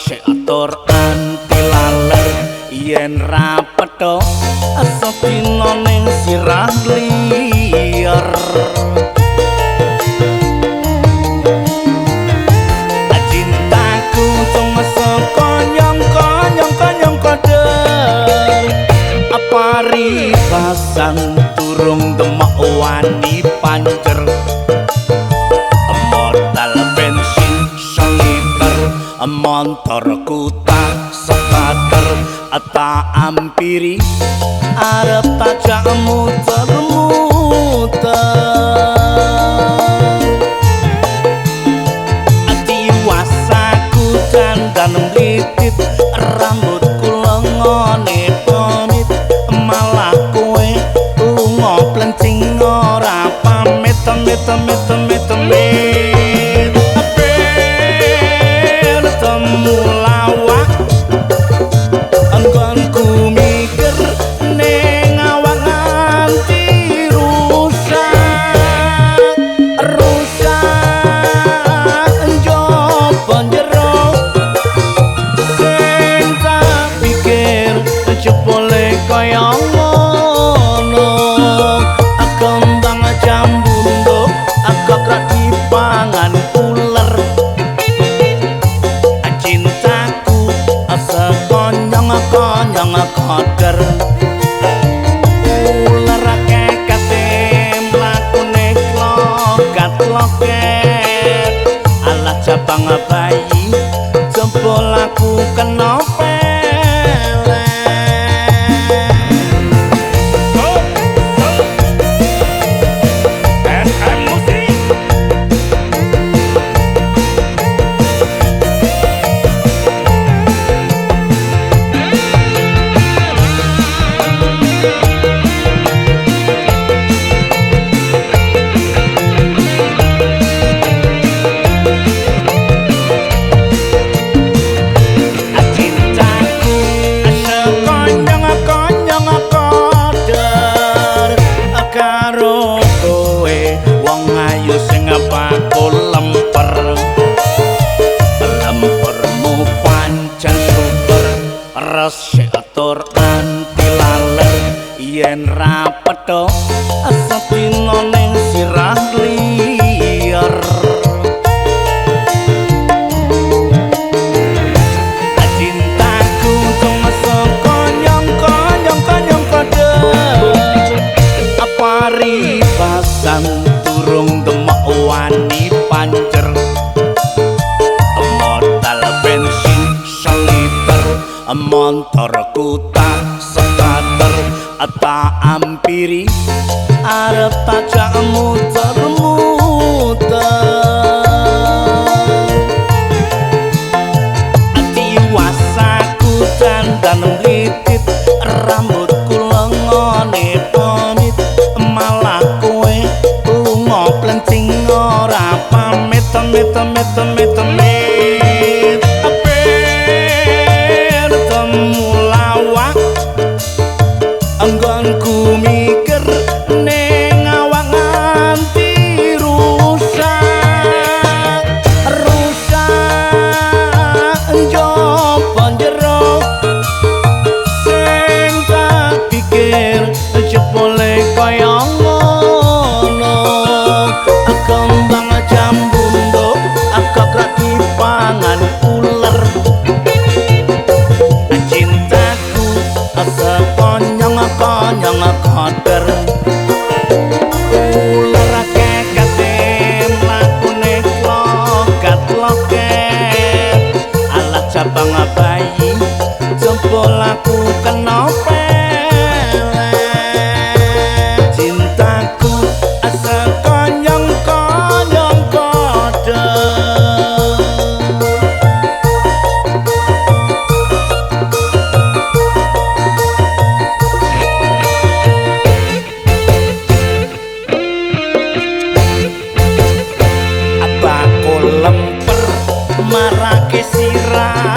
Resik tur anti laler yen ra petok sedina ning sirah liar. Cintaku cuma sekonyong konyong konyong koder paribasan durung demek wani pancer modal bensin seliter montorku tak sekater tak ampiri arep tajak muter-muter. Diwasaku dandan mlitit rambutku lengone pamit malah kowe lunga plencing ora pamit mit mit mit mit ben temu lawak anggonku mikir ning awak nganti rusak rusak njaba njero sing tak pikir jebule kaya ngono kembang jambu nduk kok dipangan uler. Cintaku sekonyong konyong koder uler kekate mlakune klokat loket alah cabang bayi jebul aku kena karo kowe wong ayu sing bakul lemper lempermu pancen super resik tur anti laler yen ra petok sedina ning sirah liar. Cintaku cuma sekonyong konyong konyong koder paribasan durung demek wani pancer modal bensin seliter montorku tak sekater tak ampiri arep tajak muter-muter. Diwasaku dandan mlitit rambutku lengone pamit malah kowe lunga plencing ora pamit mit mit mit mit ben temu lawak anggonku mikir ning awak nganti rusak rusak njaba njero sing tak pikir jebule kaya ngono kembang jambu nduk kok dipangan uler. Cintaku sekonyong konyong koder uler kekate mlakune klokat loket alah cabang bayi jebul aku kena pelet. Cintaku sekonyong konyong koder bakul lemper marake sirah